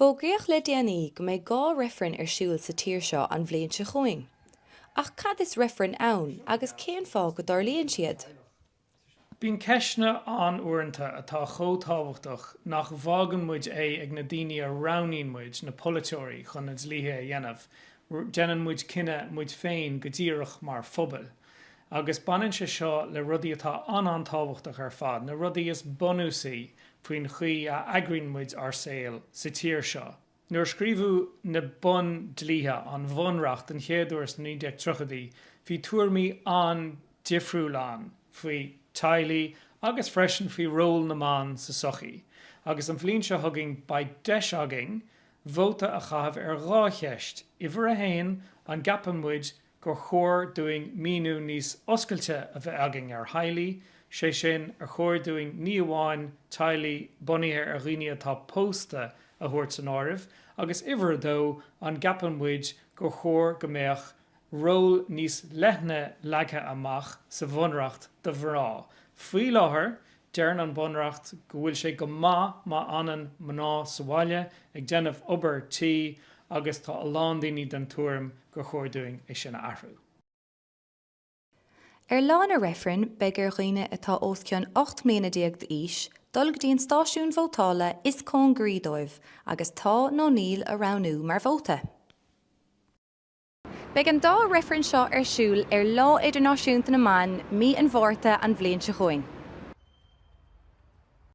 Fógraíodh le déanaí go mbeidh 2 reifreann ar siúl sa tír seo an bhliain seo chugainn. Ach cad is reifreann ann agus cén fáth go dtarlaíonn siad? Bíonn ceisteanna ann uaireanta atá chomh tábhachtach nach bhfágann muid é ag na daoine a roghnaíonn muid, na polaiteoirí, chun na dlíthe a dhéanamh. Déanann muid cinneadh muid féin go díreach mar phobail. Agus baineann sé seo le rudaí atá an-an-tábhachtach ar fad, na rudaí is bunúsaí faoin chaoi a eagraíonn muid ár saol sa tír seo. Nuair a scríobhadh na bun-dlíthe, an Bhunreacht, den chéad uair sna 1930idí, bhí tuairimí an-difriúil ann faoi teaghlaigh agus freisin faoi ról na mban sa sochaí. Agus an bhliain seo chugainn beidh deis againn vóta a chaitheamh ar dhá cheist, uimhir a haon, an gceapann muid gur chóir dúinn míniú níos oscailte a bheith againn ar theaghlaigh, sé sin, ar chóir dúinn ní amháin teaghlaigh bunaithe ar dhaoine atá pósta a thabhairt san áireamh, agus uimhir a dó, an gceapann muid gur chóir go mbeadh ról níos leithne leagtha amach sa Bhunreacht do mhná. Faoi láthair, Deireann an Bunreacht go bhfuil sé go maith má fhanann mná sa bhaile ag déanamh obair tí agus tá a lán daoine den tuairim gur chóir dúinn é sin a athrú. Ar lá na reifreann, beidh ar dhaoine atá os cionn 18 mbliana d'aois dul go dtí an stáisiún vótála is cóngaraí dóibh agus 'Tá' nó 'Níl' a roghnú mar vóta. Beidh an dá reifreann seo ar siúl ar Lá Idirnáisiúnta na mBan, mí an Mhárta an bhliain seo chugainn.